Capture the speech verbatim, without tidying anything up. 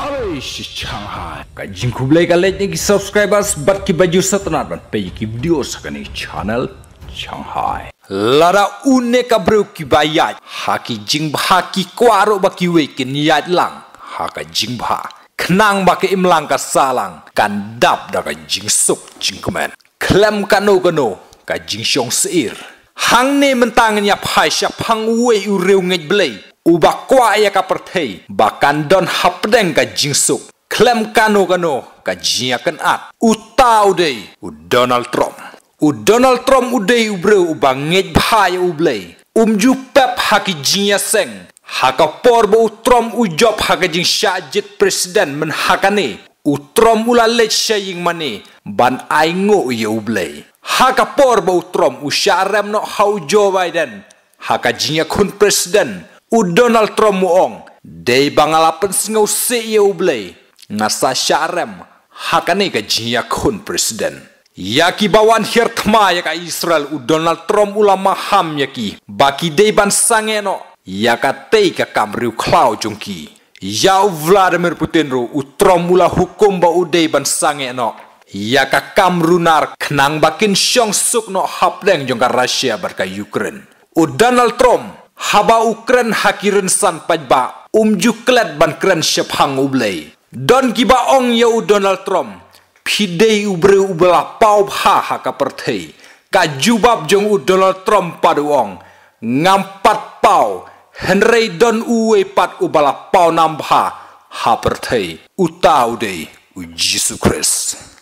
Alai shi Shanghai. Ka jingkhublei ka leit na ki subscribers bad ki ba ju sngewtynnat ban peit ki video sa kane channel Shanghai. Lada une ka briew ki ba ïaid ha ki jingbha ki kwah ruh ba kiwei kin ïaid lang ha ka jingbha. Khnang ba ka imlang ka sahlang kan dap da ka jingsuk jingkmen. Khlem kano kano ka jingshong syier. Hangne mynta ngin ïa phai shaphang uwei u riewngeit Blei uba kwah ïa ka pyrthei ba kan don hapdeng ka jingsuk. Khlem kano kano ka jingïakynad. Uta u dei u Donald Trump. U Donald Trump u dei u briew uba ngeit bha ïa U Blei. Um ju pep ha ki jingïaseng. Ha ka por ba u Trump u jop ha ka jingshah jied president mynhakane, u Trump u la leit sha ïingmane ban ainguh ïa U Blei. Ha ka por ba u Trump u shah rem noh ha u Joe Biden ha ka jingïakhun president, u Donald Trump u ong, dei ba nga la pynsngewsih ïa U Blei, nga sa shah rem ha kane ka jingïakhun president. Ïa ki ba wan hiar thma ïa ka Israel, u Donald Trump u la maham ïa ki ba ki dei ban sangeh noh ïa katei ka kam riewkhlaw jong ki. Ïa u Vladimir Putin ruh u Trump u la hukum ba u dei ban sangeh noh ïa ka kam runar khnang ba kin shong suk noh hapdeng jong ka Russia bad ka Ukraine. U Donald Trump haba u kren ha ki rynsan paidbah um ju klet ban kren shaphang U Blei. Don ki ba ong ïa u Donald Trump, phi dei u briew uba la paw bha ha ka pyrthei. Ka jubab jong u Donald Trump pat u ong, ngam pat paw, hynrei don uwei pat uba la paw nam bha ha pyrthei. Uta u dei u Jisu Khrist.